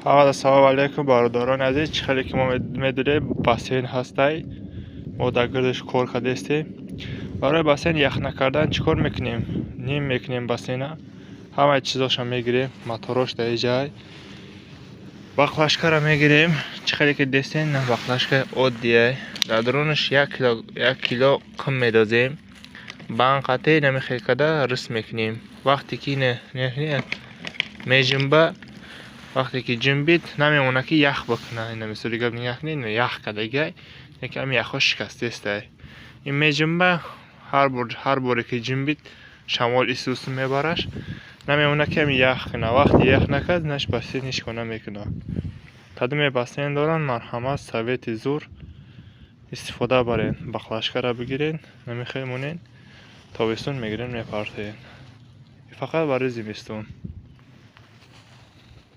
Аввал ассалому алайкум, бародарони азиз. Чӣ хеле ки мо медонем, бассейн ҳастай, мо дар гирдаш кор кардастем. Барои бассейн ях накардан чӣ кор мекунем? Ним мекунем бассейна, ҳамаи чизоша мегирем, моторош дар ҷай, баклажкара мегирем. Чӣ хеле ки дестен, баклажкаи оддия, дар дарунаш 1 кило қум медозем, банқате намехел карда рис мекунем. Вақте ки меҷунба, вақте ки ҷунбид, намемонад ки ях бикунад. Ина, мисоли гап, ях не, ях кардагиай, яке ҳами яхҳо шикастаестай. Ин меҷунба, ҳар боре ки ҷунбид, шамол исусу мебараш, намемонад ки ҳами ях кунад. Вақте ях накард, наш бассейн ҳеҷ кор намекунад. Кадоме бассейн доранд, марҳамат, совети зур истифода барен. Баклажкара бигирен, намехел монен, тобистон мегирен, мепартоен, фақат барои зимистон.